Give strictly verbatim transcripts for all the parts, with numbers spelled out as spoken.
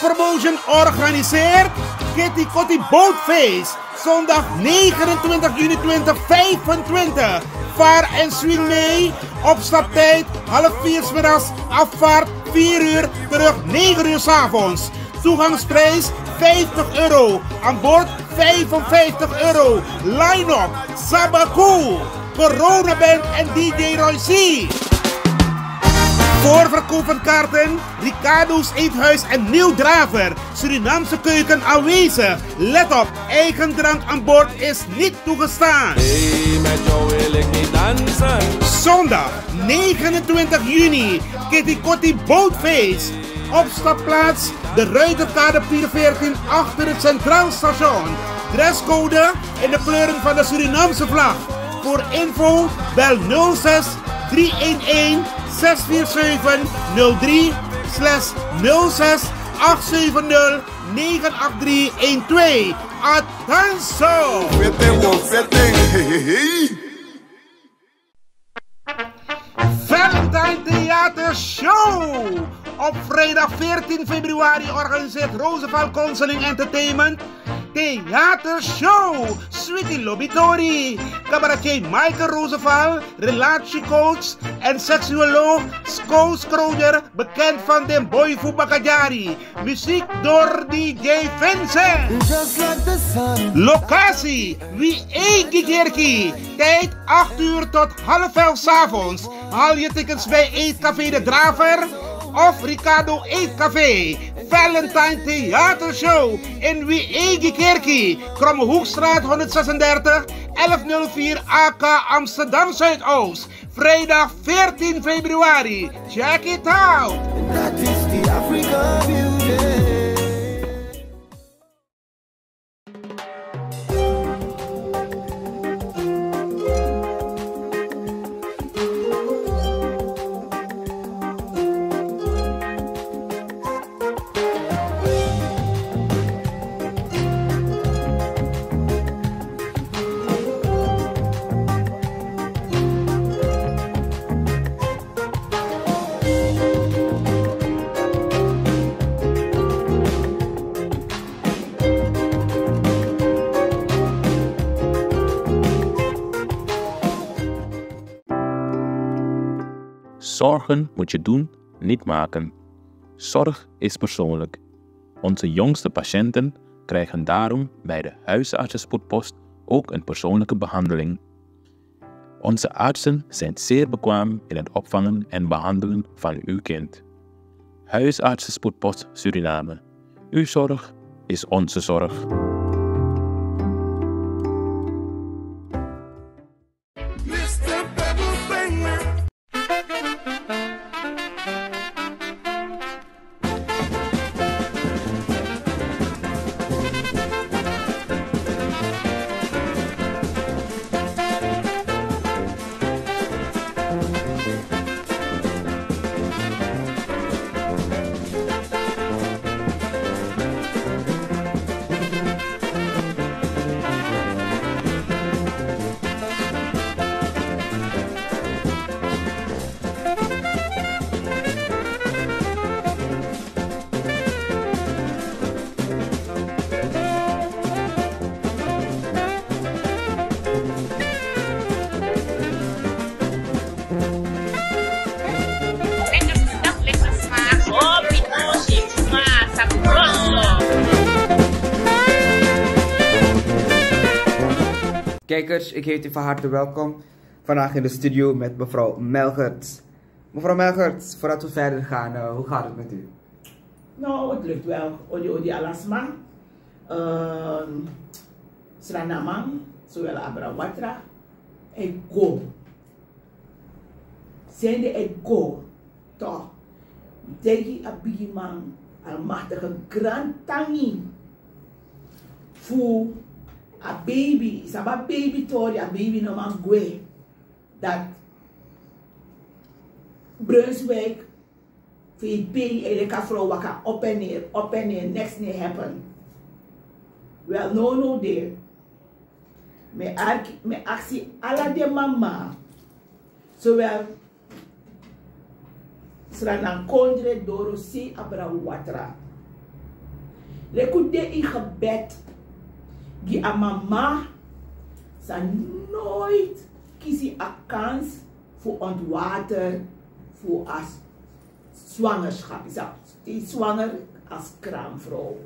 Promotion organiseert Kitty Kotti Bootfeest, zondag negenentwintig juni tweeduizend vijfentwintig. Vaar en swing mee op staptijd half vier 's middags, afvaart vier uur, terug negen uur 's avonds. Toegangsprijs vijftig euro, aan boord vijfenvijftig euro. Line-up: Sabaku, Corona Band en D J Roy C. Voorverkoop van kaarten: Ricardo's Eethuis en Neil Draver. Surinaamse keuken aanwezig. Let op, eigen drank aan boord is niet toegestaan. Hey, met jou wil ik niet dansen. Zondag negenentwintig juni, Kitty Kotti Bootfeest. Opstapplaats: de Ruiterkade pier veertien achter het Centraal Station. Dresscode: in de kleuren van de Surinaamse vlag. Voor info bel nul zes drie een een zes vier zeven nul drie slash nul zes acht zeven nul negen acht drie een twee. Atanso! Fete wo fete, hey, hey, hey. Valentine Theater Show! Op vrijdag veertien februari organiseert Roosevelt Counseling Entertainment theatershow. Sweetie Lobitori, cabaretier Michael Roosevelt, relatiecoach en seksuoloog Scout Schroeder, bekend van den boy fu Bakadjari. Muziek door D J Vincent. Locatie: Wi Eigi Kerki. Tijd: acht uur tot half elf 's avonds. Haal je tickets bij Eetcafé De Draver of Ricardo Eetcafé. Valentine Theatershow in Wi Eigi Kerki, Kromme Hoekstraat honderdzesendertig, elf nul vier A K Amsterdam Zuidoost. Vrijdag veertien februari. Check it out! Dat is die Afrika Music. Zorgen moet je doen, niet maken. Zorg is persoonlijk. Onze jongste patiënten krijgen daarom bij de huisartsenspoedpost ook een persoonlijke behandeling. Onze artsen zijn zeer bekwaam in het opvangen en behandelen van uw kind. Huisartsenspoedpost Suriname. Uw zorg is onze zorg. Kijkers, ik heet u van harte welkom. Vandaag in de studio met mevrouw Melgerts. Mevrouw Melgerts, voordat we verder gaan, eh, hoe gaat het met u? No, het lukt wel. Odi, odi, alasma. Ehm, Sranamang, zowel Abra Watra, hij go. Zijn de hij go. Toch. Tegen a bigiman, almachtige grand tangi. Fu a baby, saba baby tori, a baby no man gwe. Dat Brunswijk, V P, elke vrouw waka op en neer, op en neer, niks niet happen. Wel, no, no, de. Me arki, me aksi ala de mama. Zowel Sranan Kondre, Doro, Si, Abra Watra. Leki un de in gebed gi a mama san noit kisi a kans fu ontwater fu a swangerschap. Yu sabi, te yu swanger als kraamvrouw.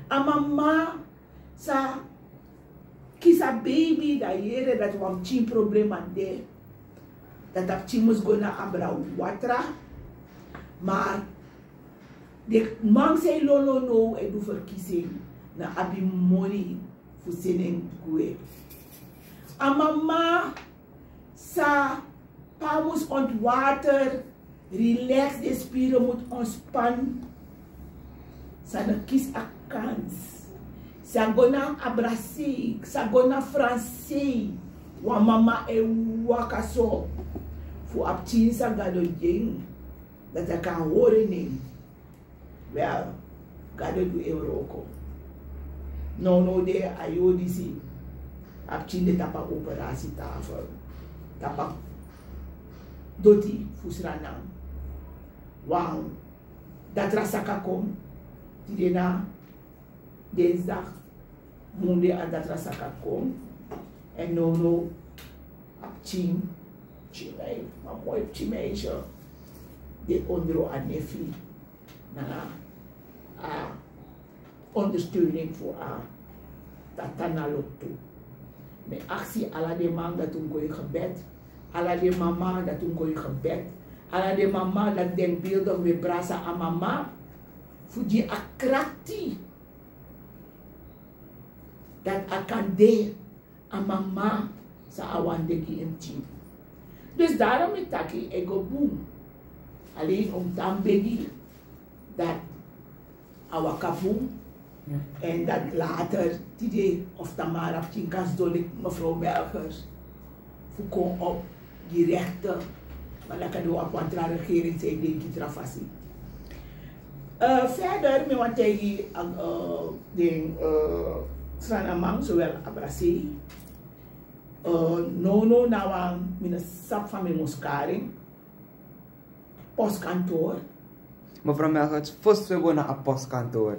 A mama sa kisi a baby, dan yere dati wan pikin problema de. Dati a pikin mus go na abra watra. Maar de man san e lon lon now e du verkiezing, na abi moni fu seni en gwe. A mama sa pa mus ontwater, relax, de spieren moet ontspan. Sa no kisi a kans. Sa go na abrasei, sa go na fransei. Wan mama e waka so fu a pikin sa Gado gi en, dati a kan hori en. Wel, Gado du en wroko. Nownow de a yuru disi a pikin de tapu a operasietafel, tapu a doti fu Sranan. Wan datra saka kon, tide na dinsdag, munde a datra saka kon. Èn nownow a pikin, pikin mei, wan moi pikin meisje, de ondro a nefi nanga a ondersteuning fu a tata na loktu. Mi e aksi ala den man dati un go in gebed, ala den mama dati un go in gebed, ala den mama dati denkbeeldig ben brasa a mama fu gi a krakti dati a kan de a mama san a wani de gi en pikin. Dus daarom mi taki e go bun. Alleen un tan begi dati a waka bun. Èn dati later, tide of tamara, pikin kan sidon leki mevrouw Melchers fu kon op gi rechten. Maar dan kan de wan tra regering san e denki tra fasi. Eh, verder mi wani taigi, eh, den, eh, Sranaman, zowel abrasei. Eh, nownow na wan, mi no sabi fa mi mus kari en, postkantoor. Mevrouw Melchers, fosi wi go na a postkantoor,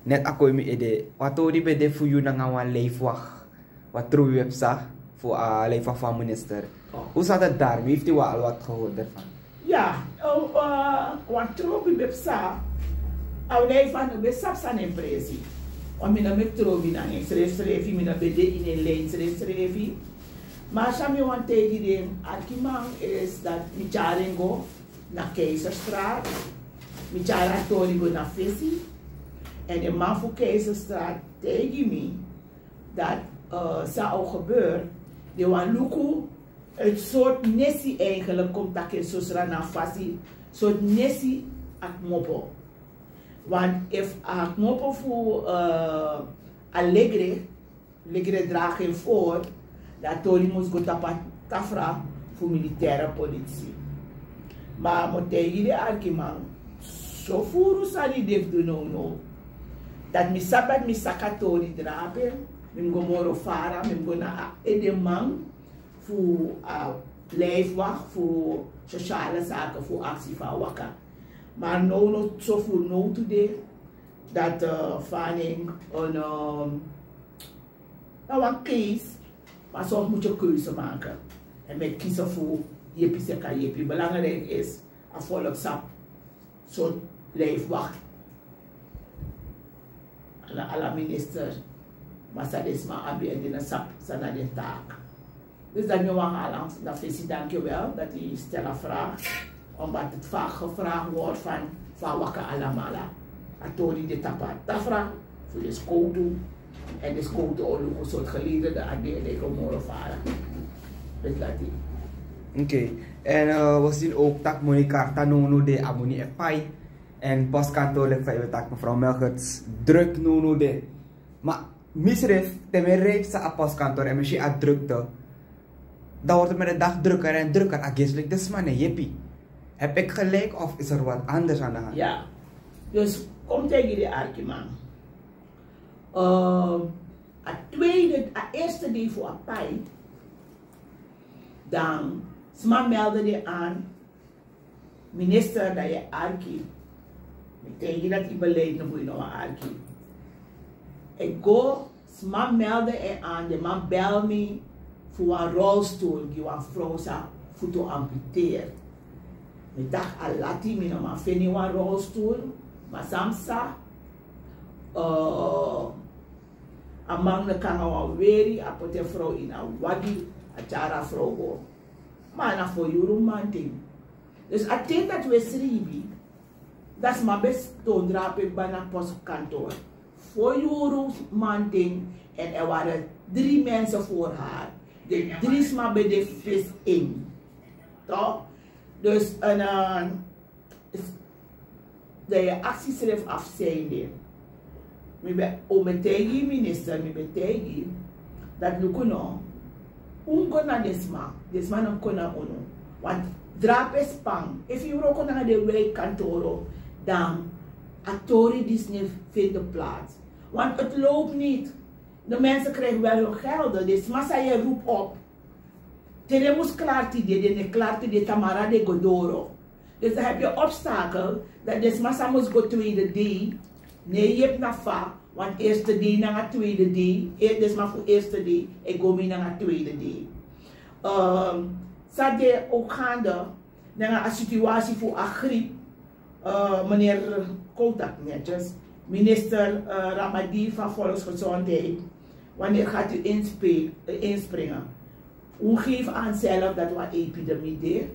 net a kon ini mi ede, wan tori ben de fu yu nanga wan lijfwacht, wan trobi wi e psa fu a lijfwacht fu a minister. Oh. Hoe staat het daarmee? Heeft u wel al wat gehoord ervan? Ya, eh, eh, wan trobi ben psa. A lijfwacht no ben sabi san na en presi. Want mi no meki trobi nanga en srefsrefi, mi no ben de ini en lijn srefsrefi. Maar san mi wani taigi den arkiman is dati mi tyari en go na Keizerstraat. Mi tyari a tori go na fesi. Èn den man fu Keizerstraat taigi mi dati, eh, san o gebeur, den wani luku uit sortu nesi eigenlijk, kon mi taki en so, Sranan fasi, sortu nesi a kmopo. Want efu a kmopo fu, eh, Alegre, Alegre dragi en voor, dan a tori mus go tapu a tafra fu militaire politie. Ma mi o taigi den arkiman, so furu sani den fu du nownow. Dati mi sabi dati mi saka tori drape, mi mus go moro fara, mi mus go na a edeman fu a lijfwacht fu sociale zaken fu aksi fu a waka. Ma nownow so furu now tide, dati, eh, fa a nen, eh, na wan case, ma soms moet je keuze maken. En met kiezen voor yepi seka yepi. Belangrijk is, a volk sabi sortu lijfwacht ala, ala minister, ma san den sma abi, èn den no sabi san na den taak. Dus dan mi wani hala na fesi, dankjewel dati yu stel a vraag. Omdat het vaak gevraagd wordt van, fa a waka alamala. A tori de tapu a tafra fu den skowtu. Èn den skowtu o luku sortu geleden de ade de go moro fara. Dus dati. Oké. En, eh, wi si ook tak' moni karta nownow de, a moni e pai. Èn postkantoor, leki fa yu taki, mevrouw Melchers, druk nownow de. Ma misrif, te mi e rij psa a postkantoor èn mi si a drukte, dan wordt het met de dag drukker en drukker. A geestelijk de sma no e yepi. Heb ik gelijk of is er wat anders aan de hand? Ya. Dus kon mi taigi den arkiman. Eh, a tweede, a eerste dei fu a pai, dan sma melde den aan minister, dan yu e arki. Mi taigi yu dati yu beleid no bun, yu no wani arki. E go, sma melde en aan, den man bel mi fu wan rolstoel gi wan frow san futu amputeer. Mi taki a lati, mi no man feni wan rolstoel, ma san mi sa, eh, a man no kon nanga wan weri, a poti en frow ini a wagi, a tyari a frow go. Ma na fo yuru mamanten. Dus a ten dati wi e sribi, dan sma ben sidon drape kba na postkantoor. Fo yuru mamanten, en er waren drie mensen voor haar. De drie sma ben de fis in. Toch? Dus, en, eh, dan yu e aksi yusrefi afsnijden. Mi ben, un ben taigi minister, mi ben taigi dati luku no, un go na den sma, den sma no kon na unu. Want drape span, efu yu wroko nanga den wijkkantoro, dan a tori disi no e vind plaats. Want het loopt niet. De mensen krijgen wel hun gelden. Den sma san yu e roep op, te den mus klaar tide, den no e klaar tide, tamara den go doro. Dus dan heb je obstakel dat den sma san mus go tweede dei, no e yepi na fa, want eerste dei nanga tweede dei, e, den sma fu eerste dei e go mi nanga tweede dei. Ehm, san de ook gaande nanga a situatie fu a griep, eh, meneer Kotak netjes, minister, eh, Ramadi van Volksgezondheid, wanneer gaat u inspe-, eh, inspringen? Un geef aan zelf dati wan epidemie de,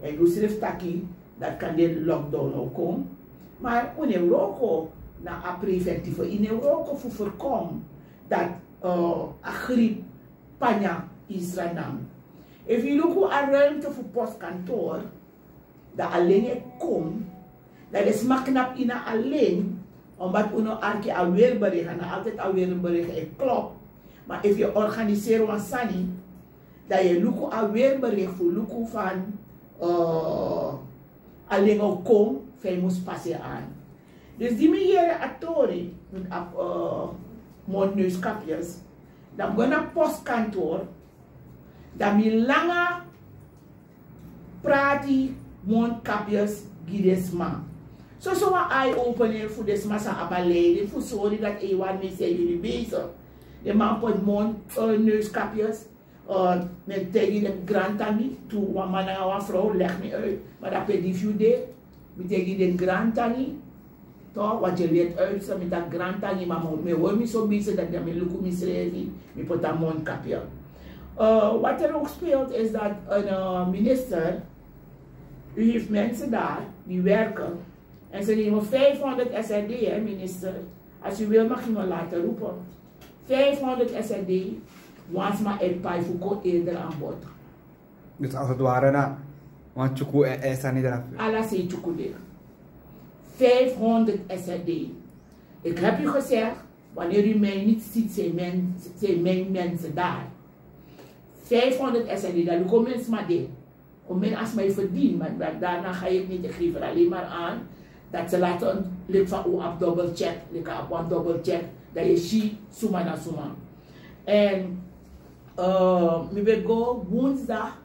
en un srefi taki dati kan de lockdown o kon. Maar un no e wroko na a preventieve, un no e wroko fu voorkom dati, eh, a griep panya Sranan. Efu yu luku a ruimte fu postkantoor, dan a len e kon, dan den sma knapu ini a len, omdat un no arki a weerbericht, a no altijd a weerbericht e klop. Maar efu yu organiseri wan sani, dan yu e luku a weerbericht fu luku van, eh, a len o kon, fa yu mus pasi en aan. Dus di mi yere a tori, a, eh, mondneuskapjes, dan mi go na postkantoor, dan mi langa prati mondkapjes gi den sma. Soso wan eye-opener fu den sma san abi a leiding fu sori dati e wani mi san yu de bezig. Den man poti mond, eh, neuskapjes, eh, mi e taigi den grantangi, tu wan man nanga wan frow, leg mi uit. Ma dan pe di fu yu de, mi taigi den grantangi, toch, want yu e leg uit, so mi taki grantangi, ma mi, mi e hori mi so bezig dati dan mi luku misrefi, mi poti a mondkapje. Eh, wat er ook speelt is dat een, eh, minister, u heeft mensen daar die werken en ze nemen vijfhonderd S R D, hè, minister. Als u wil mag u me laten roepen. Vijfhonderd S R D, wan sma e pai fu kon eerder aan bod. Dus als het ware na wan tyuku e, e sani drape. Ala sei tyuku de. Vijfhonderd S R D. Ik heb u gezegd, wanneer u mij niet ziet, zijn mijn, zijn mijn mensen daar. Vijfhonderd S R D, dan luku un sma de. Un sma e verdien, maar da-, daarna ga je het niet, je geeft er alleen maar aan dat ze laten een lid van u op dubbelcheck, like op wan dubbelcheck, dan yu e si suma na suma. En, eh, mi ben go woensdag,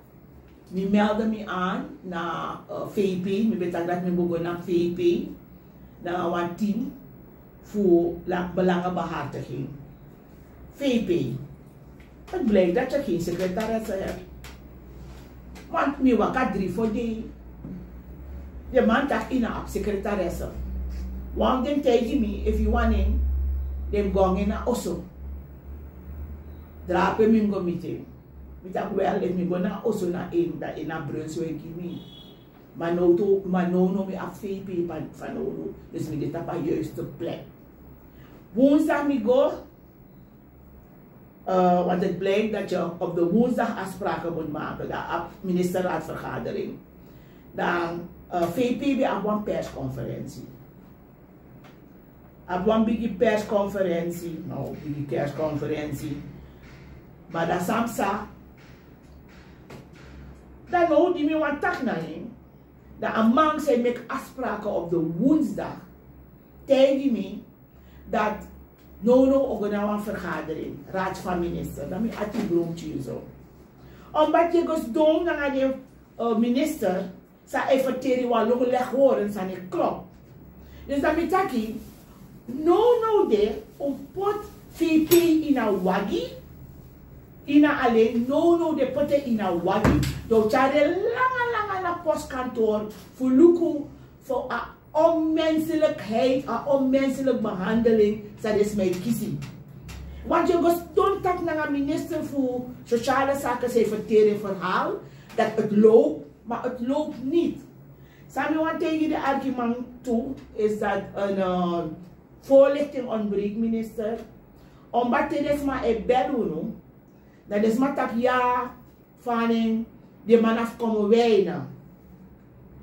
mi melde mi aan na, eh, V P, mi ben taki dati mi bo go na V P, na wan team fu la-, belangenbehartiging. V P. Het blijkt dat je geen secretaresse hebt. Want mi waka dri fo dei. Den man taki yu no abi secretaresse. Wan fu den taigi mi, efu yu wani, den go nanga en na oso. Drape mi go miti en. Mi taki wel, efu mi go na oso na en, dan en na Brunswijk gi mi. Ma now tu, ma now now mi abi V P pa, fanowdu. Dus mi de tapu a juiste plek. Woensdag mi go, eh, want het blijkt dat je op de woensdag afspraken moet maken, dan op ministerraadvergadering. Dan, eh, V P ben abi wan persconferentie. Abi wan bigi persconferentie, no, bigi persconferentie. Ma dan san mi sa, dan now di mi wani taki nanga en, dan a man san e meki afspraken op de woensdag taigi mi dati now now o go na wan vergadering, Raad van Minister. Dan mi ati bron tyari so. Omdat yu go sidon nanga den, eh, minister, san e ferteri wan lon leg horen san no e klop. Dus dan mi taki, now now de, un poti Fu yu pei ini a wagi. Ini a alen, no, no, den poti en ini a wagi. Dan un tyari en langa langa na postkantoor fu luku fu a onmenselijkheid, a onmenselijke behandeling san den sma e kisi. Want yu go sidon taki nanga minister fu sociale zaken, san e verteri en verhaal dat het loopt, maar het loopt niet. San mi wani taigi den arkiman tu is dat een, eh, voorlichting ontbreekt, minister. Omdat te den sma e bel unu, dan den sma taki ya, fu a nen, den man na fu Commewijne.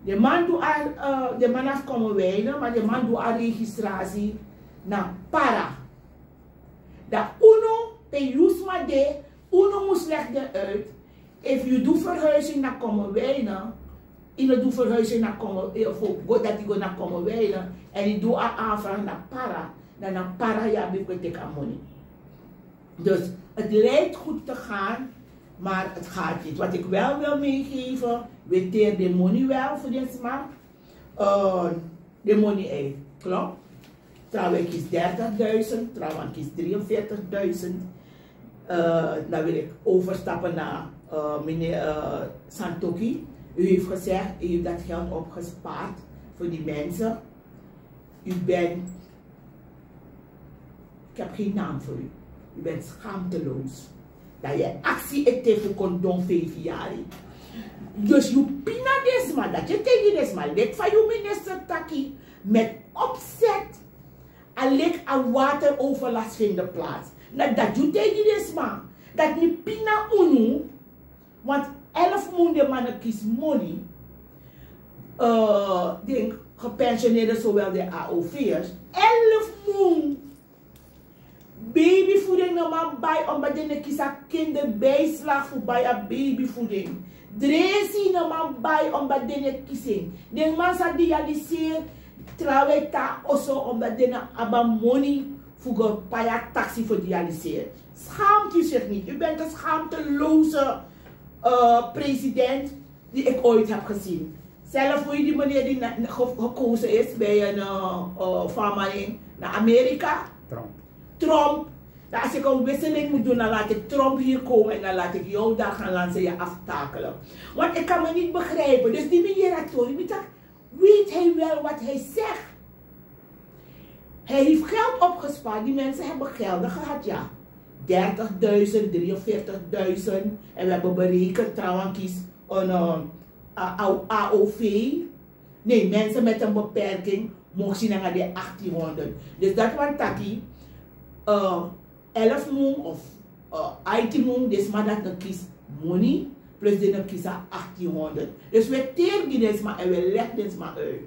Den man du a, eh, den man na fu Commewijne, ma den man du a registratie na Para. Dan unu, pe yu sma de, unu mus leg den uit. Efu yu du verhuizing na Commewijne, yu no du verhuizing na Commewijne, eh, fu go, dati go na Commewijne, èn yu du a aanvraag na Para, dan na Para yu abi fu go teki a moni. Dus het lijkt goed te gaan, maar het gaat niet. Wat ik wel wil meegeven, we teren de moni wel voor dit sma. Eh, de moni uit, klopt. Trouwens kies dertigduizend, trouwens kies drieënveertigduizend. Eh, dan wil ik overstappen naar, eh, meneer, eh, Santoki. U heeft gezegd, u heeft dat geld opgespaard voor die mensen. U bent, ik heb geen naam voor u. U bent schaamteloos. Dan yu e aksi ete fu kon don feifi yari. Dus yu pina den sma, dati yu taigi den sma, leki fa yu minister taki, met opzet, a leki a wateroverlast vind plaats. Na dati yu taigi den sma, dati mi pina unu, want elf mun den man no kisi moni, eh, den gepensioneerde, zowel de A O V'ers, elf mun. Babyvoeding no man bai, omdat den no kisi a kinderbijslag fu bai a babyvoeding. Dresi no man bai, omdat den no kisi en. Den man sa dialiseer, trouwens tan na oso, omdat den no abi a moni fu go pai a taxi fu dialiseer. Schaamt u zich niet? U bent de schaamteloze, eh, president die ik ooit heb gezien. Zelf, hoe heet die meneer die na, na, ge-, gekozen is bij een, eh, eh, farmering naar Amerika? Trump. Trump. Dan als ik een wisseling moet doen, dan laat ik Trump hier komen en dan laat ik jou daar gaan lansen, je aftakelen. Want ik kan me niet begrijpen. Dus die meneer Atori, weet hij wel wat hij zegt? Hij heeft geld opgespaard. Die mensen hebben gelden gehad, ja. Dertigduizend, drieënveertigduizend. En we hebben berekend, trouwens, kies een, eh, A-, A-, A O V. Nee, mensen met een beperking mogen zien naar de achttienhonderd. Dus dat want taki, eh, elf mun of, eh, achttien mun, den sma dati no kisi moni, plus den no kisi a achttienhonderd. Dus we teren gi den sma en we leg den sma uit.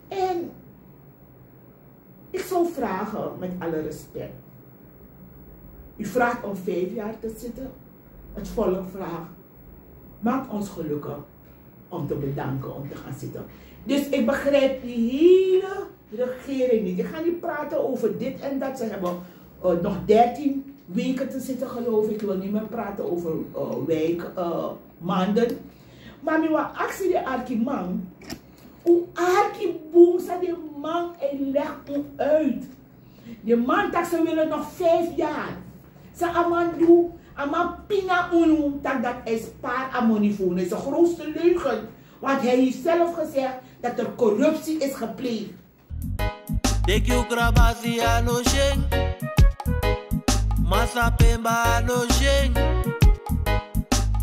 En ik zou vragen, met alle respect. U vraagt om vijf jaar te zitten. Het volk vraagt, maak ons gelukkig om te bedanken om te gaan zitten. Dus ik begrijp die hele regering niet. Ik ga niet praten over dit en dat. Ze hebben, eh, nog dertien weken te zitten, geloof ik. Ik wil niet meer praten over, eh, wijk, eh, maanden. Maar mi wani aksi den arkiman, un arki bun san den man e leg un uit. Den man taki ze willen nog vijf jaar. San a man du, a man pina unu taki dati hij spaar a moni fu unu. Is de grootste leugen. Want hij heeft zelf gezegd dat er corruptie is gepleegd. Teki un krabasi a no syen. Masa pemba a no syen.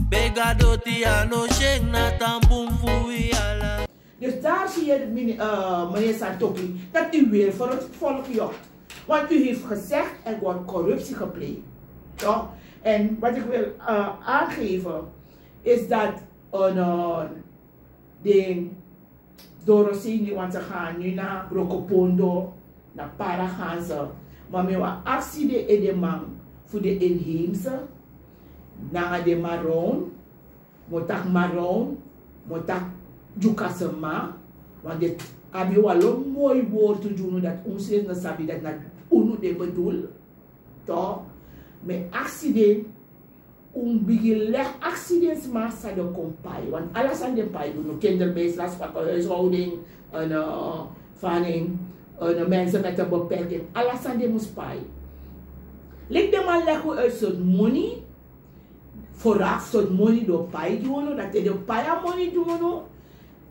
Bega doti a no syen, na tan bun fu wi ala. Dus daar zie je, mini-, eh, meneer Santoki, dat u weer voor het volk jokt. Want u heeft gezegd er wordt corruptie gepleegd. Toch? En wat ik wil, eh, aangeven is dat, eh, no, den Dorosini, want ze gaan nu naar Brokopondo, naar Para gaan ze. Maar mi wani aksi den edeman fu den inheemse, nanga den Maroon, mi o taki Maroon, mi o taki Dyukasama, want den abi wan lo moi wortu gi unu dati unsrefi no sabi dati na unu den bedoel. Toch? Mi e aksi den, un bigin leg aksi den sma san den kon pai. Want ala sani den pai, unu kinderbijslag, zwakke huishouding, en, eh, fanning, en, mensen met een beperking. Ala sani den mus pai. Leki den man legi un uit sortu moni, vooraf sortu moni den o pai gi unu, dan te den o pai a moni gi unu,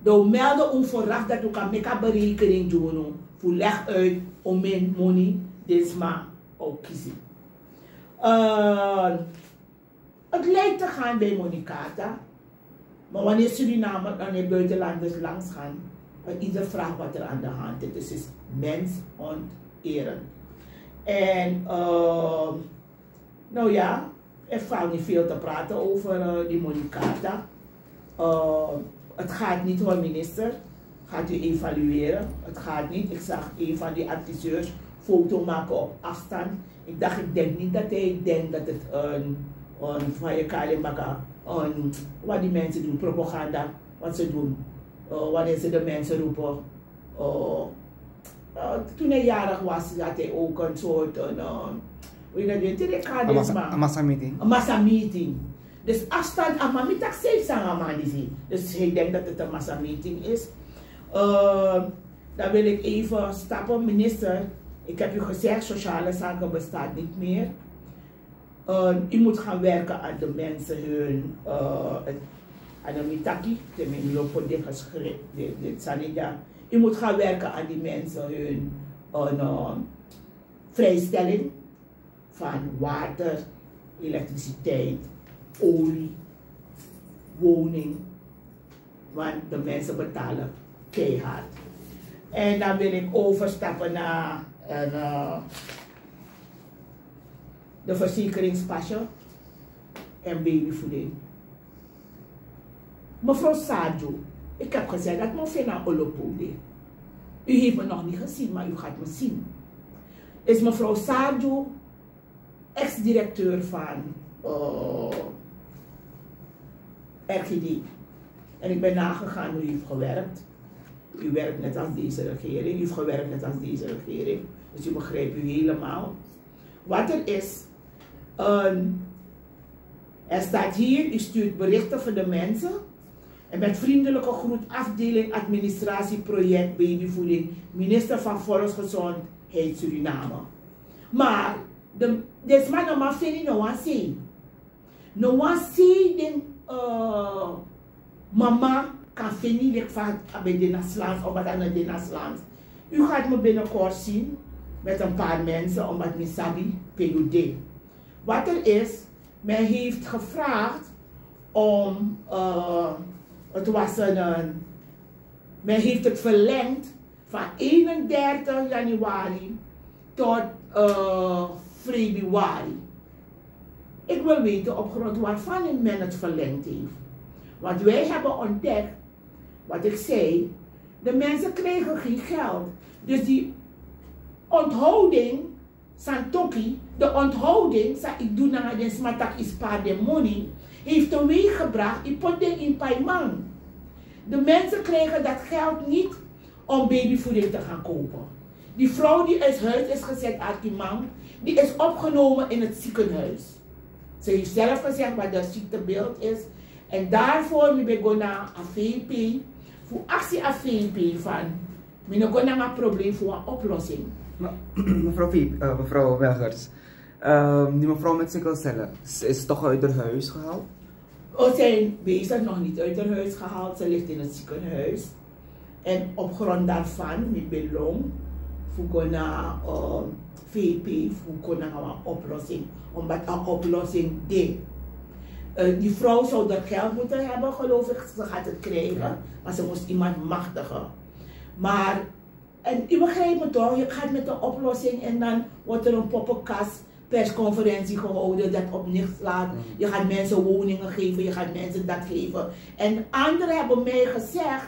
den o melde un vooraf dati un kan meki a berekening gi unu fu legi uit omeni moni den sma o kisi. Het lijkt te gaan bij Monicata. Maar wanneer Suriname, wanneer buitenlanders langs gaan, en ieder vraagt wat er aan de hand is, het is mensonterend. En uh, nou ja, er valt niet veel te praten over uh, die Monicata. Uh, het gaat niet, hoor, minister. Gaat u evalueren? Het gaat niet. Ik zag een van die adviseurs foto maken op afstand. Ik dacht, ik denk niet dat hij denkt dat het een, een van je kalimaka, een, wat die mensen doen, propaganda, wat ze doen. Uh, wanneer ze de mensen roepen. Uh, uh, toen hij jarig was, had hij ook een soort, een, uh, hoe je dat weet, een massa meeting. Een massa meeting. Dus afstand, a man mi taki seif san a man disi. Dus hij denkt dat het een massameeting is. Uh, dan wil ik even stappen, minister. Ik heb u gezegd, sociale zaken bestaat niet meer. Uh, u moet gaan werken aan de mensen hun, uh, aan de mitaki, de minlopo, de geschrift, de, de sanida. U moet gaan werken aan die mensen hun uh, uh, vrijstelling van water, elektriciteit, olie, woning. Want de mensen betalen keihard. En dan wil ik overstappen naar uh, de verzekeringspasje en babyvoeding. Mevrouw Sadio, ik heb gezegd dat mevrouw Fena Olopode. U heeft me nog niet gezien, maar u gaat me zien. Is mevrouw Sadio, ex-directeur van uh, R G D. En ik ben nagegaan hoe u heeft gewerkt. U werkt net als deze regering, u heeft gewerkt net als deze regering. Dus u begrijpt u helemaal. Wat er is, um, er staat hier, u stuurt berichten voor de mensen. En met vriendelijke groet, afdeling administratie, project, babyvoeding, minister van Volksgezondheid Suriname. Maar de, de sma no man feni no wan sei. No wan sei den uh, mama kan feni leki fa a ben de na slans of wat a no de na slans. U gaat me binnenkort zien met een paar mensen, omdat mi sabi pe u de. Wat er is, men heeft gevraagd om, uh, het was een, men heeft het verlengd van eenendertig januari tot uh, februari. Ik wil weten op grond waarvan men het verlengd heeft. Want wij hebben ontdekt, wat ik zei, de mensen krijgen geen geld. Dus die onthouding, san toki, de onthouding san ik doe nanga den sma taki spaar den moni, heeft teweeggebracht, ik put den in paiman. De mensen krijgen dat geld niet om babyvoeding te gaan kopen. Die vrouw die uit huis is gezet, Arkiman, die is opgenomen in het ziekenhuis. Ze heeft zelf gezegd wat de ziektebeeld is. En daarvoor mi ben go na a V P, fu aksi a V P van, mi no go nanga probleem fu wan oplossing. Mevrouw Welgers, die mevrouw met sikkelcellen, is toch uit haar huis gehaald? We zijn bezig, nog niet uit haar huis gehaald. Ze ligt in het ziekenhuis. En op grond daarvan mi belong fu go na V P fu go na wan oplossing. Omdat a oplossing de. Uh, die vrouw zou dat geld moeten hebben, geloof ik. Ze gaat het krijgen. Maar ze moest iemand machtigen. Maar En u begrijpt me toch, je gaat met een oplossing en dan wordt er een poppenkast persconferentie gehouden dat op niks slaat. Je gaat mensen woningen geven, je gaat mensen dat geven. En anderen hebben mij gezegd,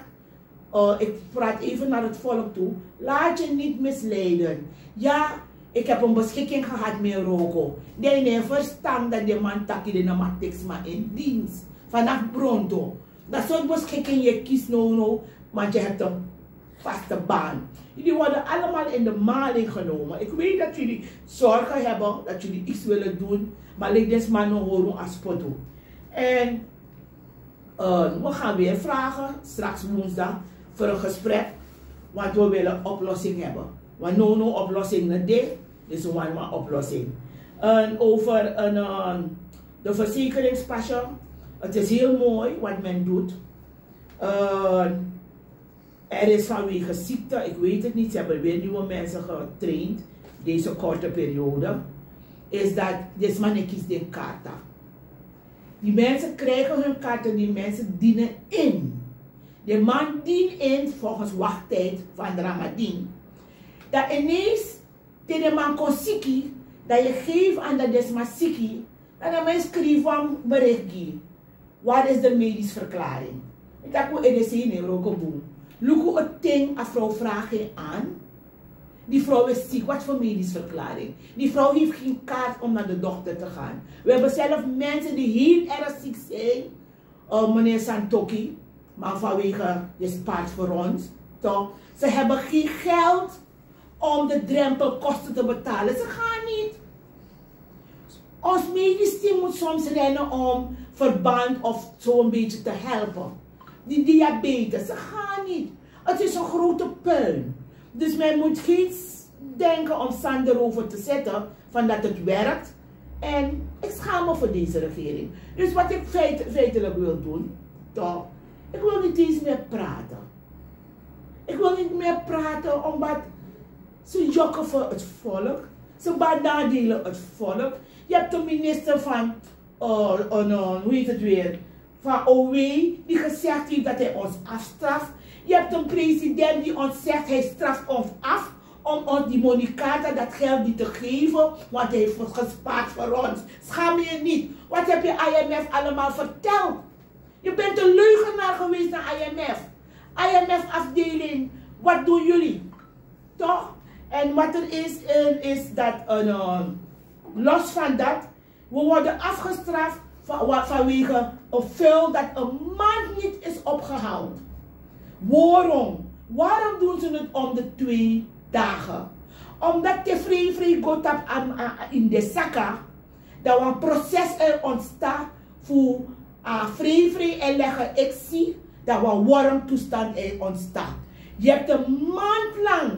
uh, ik praat even naar het volk toe, laat je niet misleiden. Ja, ik heb een beschikking gehad met Roko. Die heeft verstand dat de man taki de nama tiksma in dienst. Vanaf Bronto. Dat soort beschikking je kiest no no, want je hebt een vaste baan. Jullie worden allemaal in de maling genomen. Ik weet dat jullie zorgen hebben, dat jullie iets willen doen, maar lijkt dit maar no horen als foto. En uh, we gaan weer vragen straks woensdag voor een gesprek, want we willen een oplossing hebben. Want no no oplossing niet dit. Dus we want wan oplossing. En over een, eh, de verzekeringspasje. Het is heel mooi wat men doet. Eh, er is vanwege ziekte, ik weet het niet, ze hebben weer nieuwe mensen getraind deze korte periode. Is dat deze man kiest de karta. Die mensen krijgen hun karten, die mensen dienen in. De man dient in volgens wachttijd van Ramadan. Dan ineens, te de man kon siki, dan je geeft aan dat deze man siki, dan de man schrijft een bericht. Waar is de medisch verklaring? Ik heb een edc in Rokobu. Luku het ding, a vrouw vraagt je aan. Die vrouw is ziek, wat voor medisch verklaring? Die vrouw heeft geen kaart om naar de dokter te gaan. We hebben zelf mensen die heel erg ziek zijn. Eh, meneer Santoki, maar vanwege je spaart voor ons, toch? Ze hebben geen geld om de drempelkosten te betalen. Ze gaan niet. Ons medisch team moet soms rennen om verband of zo een beetje te helpen. Die diabetes, ze gaan niet. Het is een grote puin. Dus men moet geen s- denken om zand erover te zetten van dat het werkt. En ik schaam me voor deze regering. Dus wat ik feit- feitelijk wil doen, toch? Ik wil niet eens meer praten. Ik wil niet meer praten omdat ze jokken voor het volk. Ze benadelen het volk. Je hebt de minister van, eh, eh, eh, hoe heet het weer? Van O W, die gezegd heeft dat hij ons afstraft. Je hebt een president die ons zegt, hij straft ons af om ons die monikata, dat geld niet te geven, want hij heeft gespaard voor ons. Schaam je niet? Wat heb je I M F allemaal verteld? Je bent een leugenaar geweest naar I M F. I M F-afdeling, wat doen jullie? Toch? En wat er is, eh, is dat, eh, los van dat, we worden afgestraft va- wa- vanwege een vuil dat een maand niet is opgehaald. Waarom? Waarom doen ze het om de twee dagen? Omdat te vrij vrij go tapu a- a- in de saka, dan wan proces er ontsta fu a vrij vrij en leggen eksi, dan wan worm toestand er ontsta. Je hebt een maand lang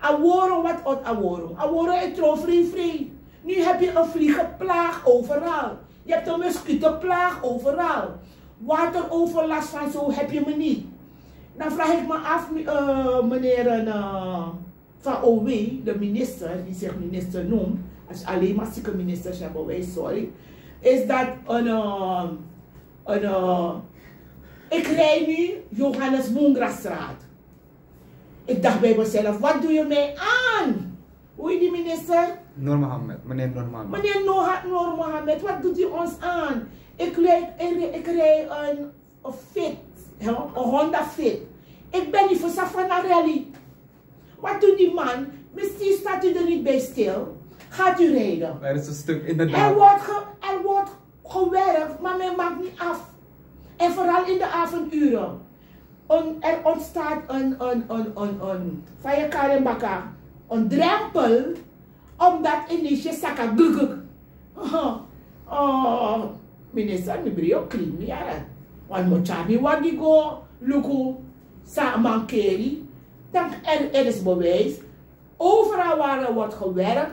a worm, wat ot a worm. A worm e tron vrij vrij. Nu heb je een vliegenplaag overal. Je hebt een mosquitoplaag overal. Wateroverlast van zo heb je me niet. Dan vraag ik me af, eh, meneer, eh, van O W, de minister, die zich minister noemt, als je alleen maar zieke ministers hebt, wij sorry, is dat een, eh, een, eh, ik rij nu Johannes Mungrastraat. Ik dacht bij mezelf, wat doe je mij aan? Hoe heet die minister? Nur Mohammed, meneer Nur Mohammed. Meneer Noha- Nur Mohammed, wat doet u ons aan? Ik rij, ik rij, ik rij een, een Fit, hè, een Honda Fit. Ik ben niet voor Safana Rally. Wat doet die man? Misschien staat u er niet bij stil. Gaat u rijden? Er is een stuk, inderdaad. Er wordt, ge- er wordt gewerkt, maar men maakt niet af. En vooral in de avonduren. Een, er ontstaat een, een, een, een, een, van je karembaka, een drempel, omdat ineens je saka guguk. Oh, minister, mi brio kring mi yara. Want mo tyari mi wagi go luku san a man keri. Dan er, er is bewijs. Overal waar er wordt gewerkt,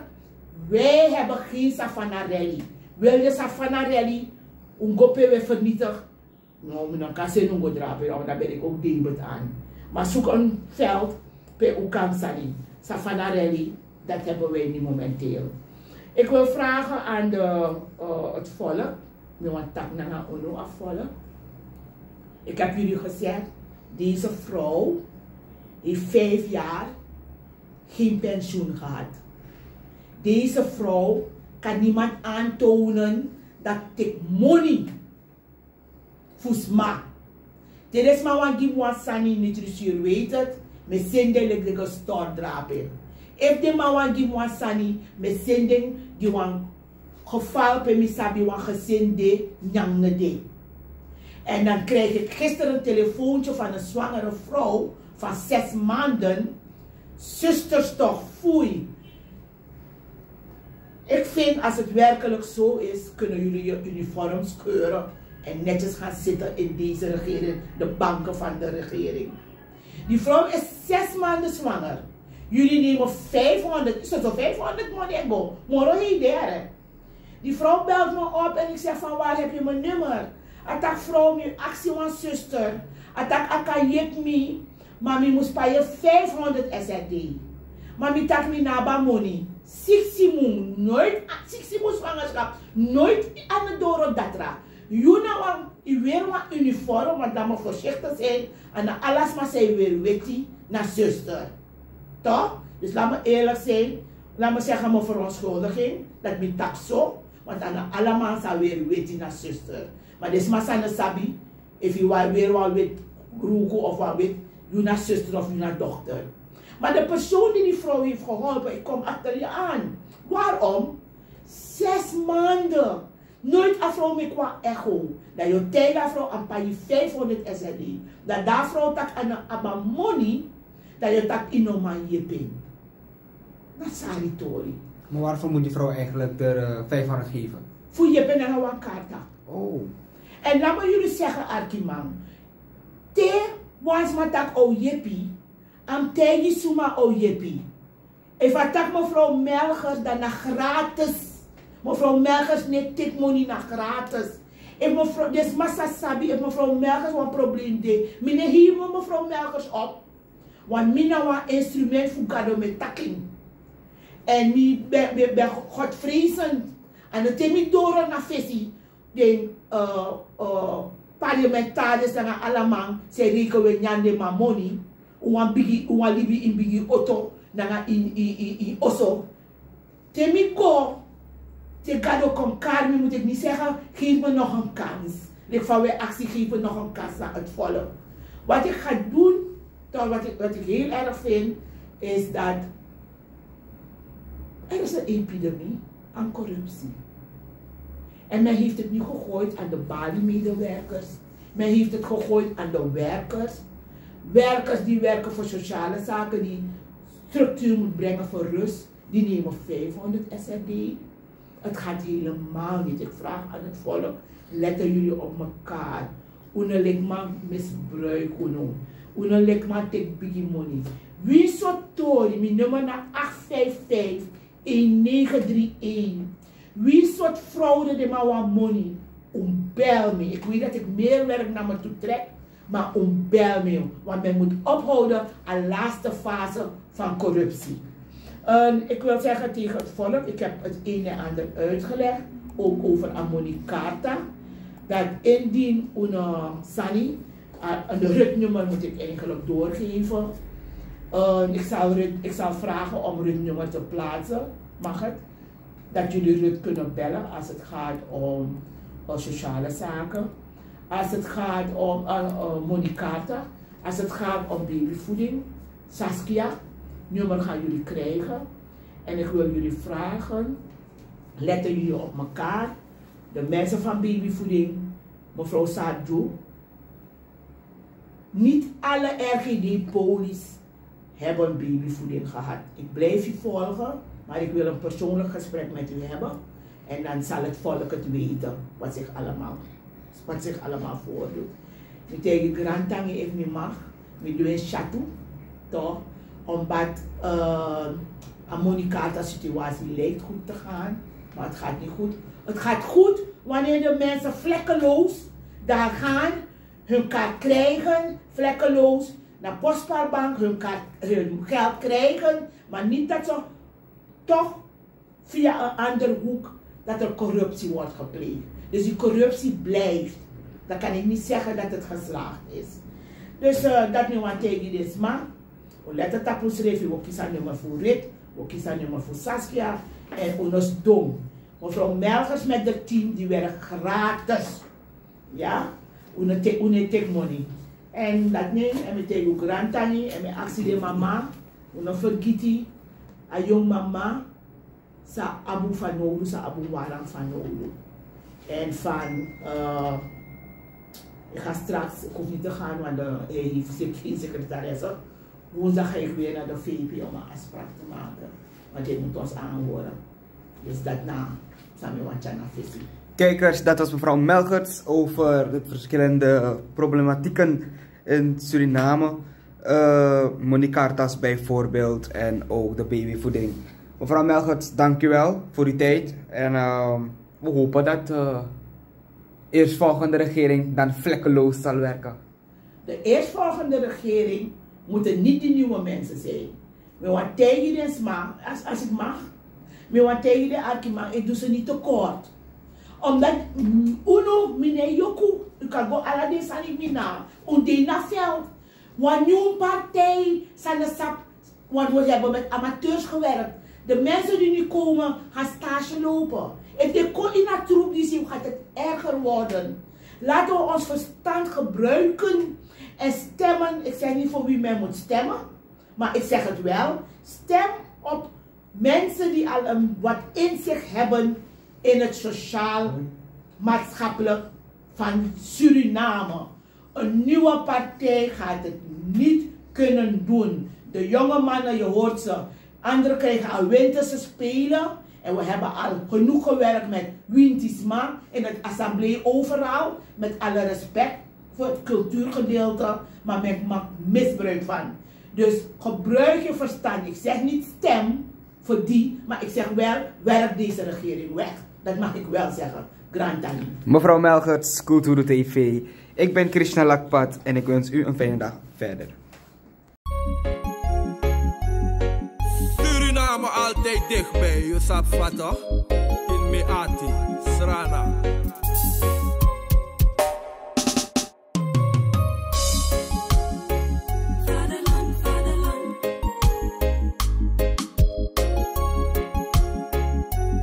wij hebben geen Safana Rally. Wil je Safana Rally, un go pe we vernietig. No, mi no kan seni un go drape, dan ben ik ook debet aan. Maar zoek een veld pe u kan sani. Safana Rally, dat hebben wij nu momenteel. Ik wil vragen aan de, eh, het volk. Mi wan taki nanga unu a volk. Ik heb jullie gezegd, deze vrouw heeft vijf jaar geen pensioen gehad. Deze vrouw kan niemand aantonen dat tik money fu sma. Te den sma wan gi mi wan sani, nutritieur weet het, mi e seni den leki den go stort drape. Efu den man wan gi mi wan sani, mi e seni den gi wan geval pe mi sabi wan gezin de nyan no de. En dan krijg ik gisteren een telefoontje van een zwangere vrouw van zes maanden. Zusters toch, foei. Ik vind, als het werkelijk zo is, kunnen jullie je uniform scheuren en netjes gaan zitten in deze regering, de banken van de regering. Die vrouw is zes maanden zwanger. Jullie nemen vijfhonderd, is het zo, vijfhonderd money en go. Moro heet daar, hè. Die vrouw belt me op en ik zeg: "Van waar heb je mijn nummer?" A taki: "Vrouw, mi aksi wan zuster. A taki a kan yepi mi, maar mi mus paye vijfhonderd S R D. Maar mi taki mi no abi a money. Siksi mun, nooit, siksi mun zwangerschap, nooit aan de doro datra. Yu na wan, yu weri wan uniform, want laat me voorzichtig zijn, en na ala sma san e weri weti na zuster." Toch? Dus laat me eerlijk zijn, laat me zeggen, mijn verontschuldiging, dat mi taki so, want a no ala man san weri weti na zuster. Maar den sma san no sabi, efu yu weri wan wit ruku of wan wit, yu na zuster of yu na dochter. Maar de persoon die die vrouw heeft geholpen, ik kom achter je aan. Waarom? Zes maanden. Nooit a vrouw meki wan echo. Dan yu o taigi a vrouw a mus paye vijfhonderd S R D. Dan a vrouw taki a no abi a money, dan yu o taki yu no man yepi en. Na sari tori. Maar waarvoor moet die vrouw eigenlijk de eh, vijfhonderd geven? Fu yepi en nanga wan karta. Oh. En laat me jullie zeggen, arkiman. Te wan sma taki a o yepi, a mus taigi suma a o yepi. Efu a taki mevrouw Melchers, dan na gratis. Mevrouw Melchers no e teki money, na gratis. Efu mevrouw, den sma sa sabi, efu mevrouw Melchers wan probleem de, mi no e hei mevrouw Melchers op. Want mi na wan instrument fu Gado, mi e taki en. En mi ben, ben, ben Godvrezend. En dan te mi doro na fesi, den eh, eh, parlementariërs nanga ala man san e reken we nyan den man money, un wan bigi, un wan libi ini bigi oto nanga ini, ini, ini, ini oso. Te mi go, te Gado kon kari mi, moet ik niet zeggen: "Geef me nog een kans." Leki fa we aksi: "Geef me nog een kans" na het volk. Wat ik ga doen, toch, wat ik, wat ik heel erg vind, is dat er is een epidemie aan corruptie. En men heeft het nu gegooid aan de baliemedewerkers. Men heeft het gegooid aan de werkers. Werkers die werken voor sociale zaken, die structuur moet brengen voor rust, die nemen vijfhonderd S R D. Het gaat helemaal niet. Ik vraag aan het volk: letten jullie op elkaar. Un no leki man misbruik unu. Un no leki man teki bigi money. Wi sortu tori, mi nummer na acht vijf vijf een negen drie een. Wi sortu fraude, den man wani money, un bel mi. Ik weet dat ik meer werk naar me toe trek, maar un bel mi. Want men moet ophouden aan laatste fase van corruptie. En ik wil zeggen tegen het volk, ik heb het een en ander uitgelegd, ook over a monicarta, dat indien un sani, a, een rutnummer moet ik eigenlijk doorgeven. En ik zal, rut, ik zal vragen om rutnummer te plaatsen. Mag het? Dat jullie Ruth kunnen bellen als het gaat om eh, sociale zaken. Als het gaat om eh, eh, monicarta, als het gaat om babyvoeding, Saskia, nummer gaan jullie krijgen. En ik wil jullie vragen, letten jullie op elkaar. De mensen van babyvoeding, mevrouw Sarju, niet alle R G D-polies hebben babyvoeding gehad. Ik blijf u volgen, maar ik wil een persoonlijk gesprek met u hebben. En dan zal het volk het weten wat zich allemaal, wat zich allemaal voordoet. Mi taigi grantangi, efu mi mag, mi du en syatu, toch? Omdat eh, a monicarta situatie lijkt goed te gaan, maar het gaat niet goed. Het gaat goed wanneer de mensen vlekkeloos daar gaan, hun kaart krijgen, vlekkeloos naar postspaarbank hun, kaart, hun geld krijgen, maar niet dat ze toch via een andere hoek dat er corruptie wordt gepleegd. Dus die corruptie blijft. Dan kan ik niet zeggen dat het geslaagd is. Dus eh, dat mi wani taigi den sma. Un leti tapu srefi, un o kisi a nummer fu Ruth, un o kisi a nummer fu Saskia, en un no sidon. Mevrouw Melchers met de team, die werkt gratis. Ya, un no te, un no e teki money. En dat nen, en mi taigi un grantangi, en mi aksi den mama, un no fergiti a yongu mama san abi un fanowdu, san abi un waran fanowdu. En van, eh, ik ga straks, ik hoef niet te gaan, want de, hij heeft sec- geen secretaresse. Woensdag ga ik weer naar de V P om een afspraak te maken. Want hij moet ons aanhoren. Dus dat na, san mi wani tyari na fesi. Kijkers, dat was mevrouw Melchers over de verschillende problematieken in Suriname. Eh, monicartas bijvoorbeeld en ook de babyvoeding. Mevrouw Melchers, dank u wel voor uw tijd. En ehm, We hopen dat de eerstvolgende regering dan vlekkeloos zal werken. De eerstvolgende regering moeten niet die nieuwe mensen zijn. Mi wani taigi den sma, als, als ik mag. Mi wani taigi den arkiman, ik doe ze niet tekort. Omdat, mm, unu, mi no e yoku, u kan go ala den sani mi na, un de na veld. Wan nieuw partij, san de sap, want we hebben met amateurs gewerkt. De mensen die nu komen, gaan stage lopen. If they kon in a troep die zien, gaat het erger worden. Laten we ons verstand gebruiken en stemmen. Ik zeg niet voor wie men moet stemmen, maar ik zeg het wel. Stem op mensen die al een, wat inzicht hebben in het sociaal, maatschappelijk van Suriname. Een nieuwe partij gaat het niet kunnen doen. De jonge mannen, je hoort ze, anderen krijgen al winterse spelen. En we hebben al genoeg gewerkt met Wintisma in het assemblee overal. Met alle respect voor het cultuurgedeelte, maar men maakt misbruik van. Dus gebruik je verstand. Ik zeg niet stem voor die, maar ik zeg wel, werk deze regering weg. Dat mag ik wel zeggen. Grand Tani. Mevrouw Melgerts, Kulturu T V. Ik ben Krishna Lakpat en ik wens u een fijne dag verder. Suriname altijd dichtbij, je sabi toch? In Meati, Srana. Vaderland, vaderland.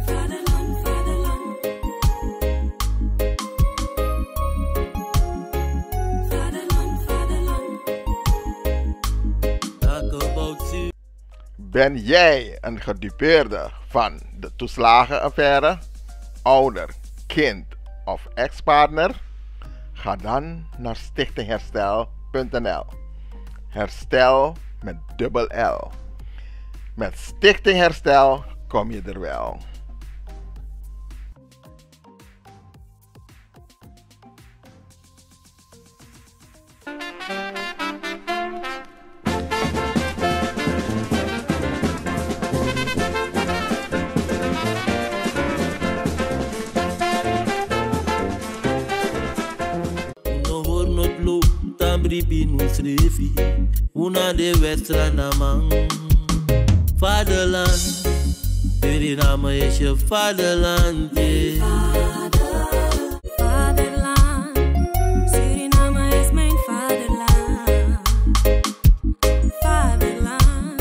Vaderland, vaderland. Vaderland, vaderland. Ben jij een gedupeerde van de toeslagenaffaire, ouder, kind of ex-partner? Ga dan naar stichting herstel punt n l. Herstel met dubbel L. Met Stichting Herstel kom je er wel. Un no hori noti lo, tan bribi un srefi. Un na de wèt Sranaman. Vaderland, Suriname is je vaderland, yeah. Vaderland, Suriname is mijn vaderland. Vaderland,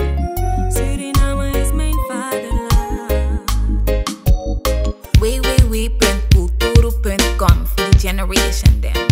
Suriname is mijn vaderland. W W W punt kulturu punt com for the generation dem.